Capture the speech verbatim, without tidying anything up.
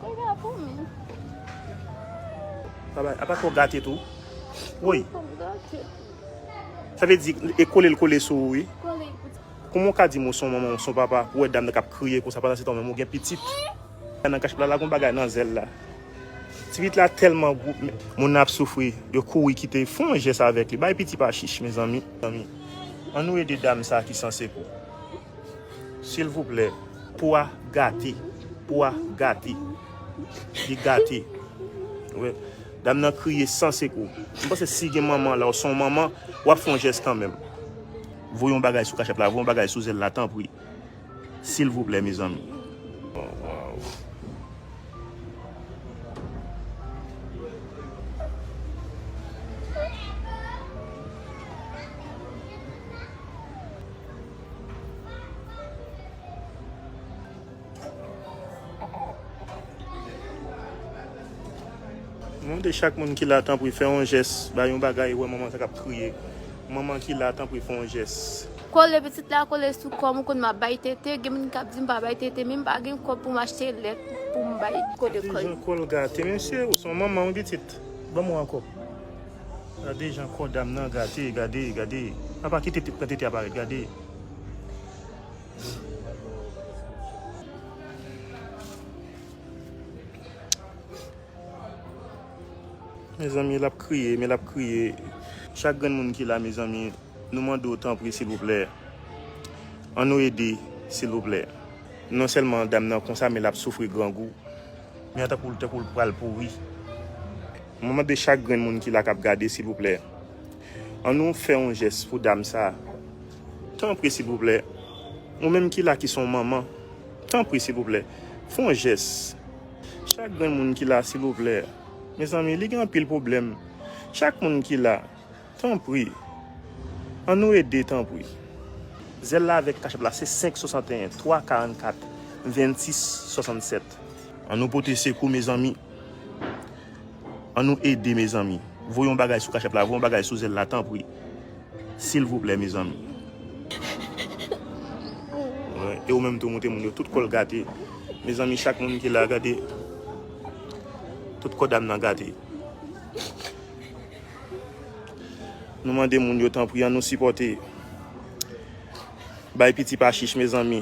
Koy la pou mi. Apa kò gate tou? Woy. Kò m gate. Sa vle di, e kole l kole sou ou, wi. Kole l pou ti. Kòman w ka di m ou se yon manman, ou se yon papa, ou wè dam nan k ap kriye konsa, pandan se tan menm ou gen pitit? Nan kachèt la, la gon bagay nan zèl la. Ti pitit la tèlman gou, moun nan ap soufri, yo kouri kite, fè yon jès avèk li. Bay piti pa chich, mezanmi. Ann nou ede dam sa ki san sekou. Silvouplè, po a gate, po a gate. Li gate. Wè, dam nan kriye san sekou. M panse si gen manman la, ou se yon manman, w ap fè yon jès kanmenm. Voye yon bagay sou kachèt la, voye yon bagay sou zèl la, tanpri. Silvouplè, mezanmi. Oh, wow. Mwen mande chak moun ki la, tanpri, fè yon jès, bay yon bagay, wè manman sa k ap kriye. Manman ki la, tanpri, fè yon jès. Kole pitit la, kole sou kò m, ou konn m ap bay tete, gen moun k ap di m pa bay tete, men m pa gen kòb pou m achte lèt pou m bay. Kote kò l? Dejan kò l gate, mesye, ou se yon manman, wi, pitit. Ban m yon kòb. Gade jan kò dam nan gate, gade, gade. Papa, kite tete, pran tete a parèt, gade. Mezanmi, l ap kriye, men l ap kriye. Chak grenn moun ki la, mezanmi, nou mande w tanpri, silvouplè. Ann nou ede, silvouplè. Non sèlman dam nan konsa, men l ap soufri grangou. Men an tankou l, tankou l pral pouri. Mwen mande chak grenn moun ki la k ap gade, silvouplè. Ann nou fè yon jès pou dam sa. Tanpri, silvouplè. Ou menm ki la, ki se yon manman, tanpri, silvouplè, fè yon jès. Chak grenn moun ki la, silvouplè. Mezanmi, li gen anpil pwoblèm. Chak moun ki la, tanpri. Ann nou ede, tanpri. Zèl la avèk kachèt la, se senk swasanteyen, twa karannkat, vennsis swasannsèt. Ann nou pote sekou, mezanmi. Ann nou ede, mezanmi. Voye yon bagay sou kachèt la, voye yon bagay sou zèl la, tanpri. Silvouplè, mezanmi. Wè, e ou menm tou, monte moun yo, tout kò l gate. Mezanmi, chak moun ki la, gade. Tout kò dam nan gate. Nou mande moun yo, tanpri, ann nou sipòte. Bay piti pa chich, mezanmi.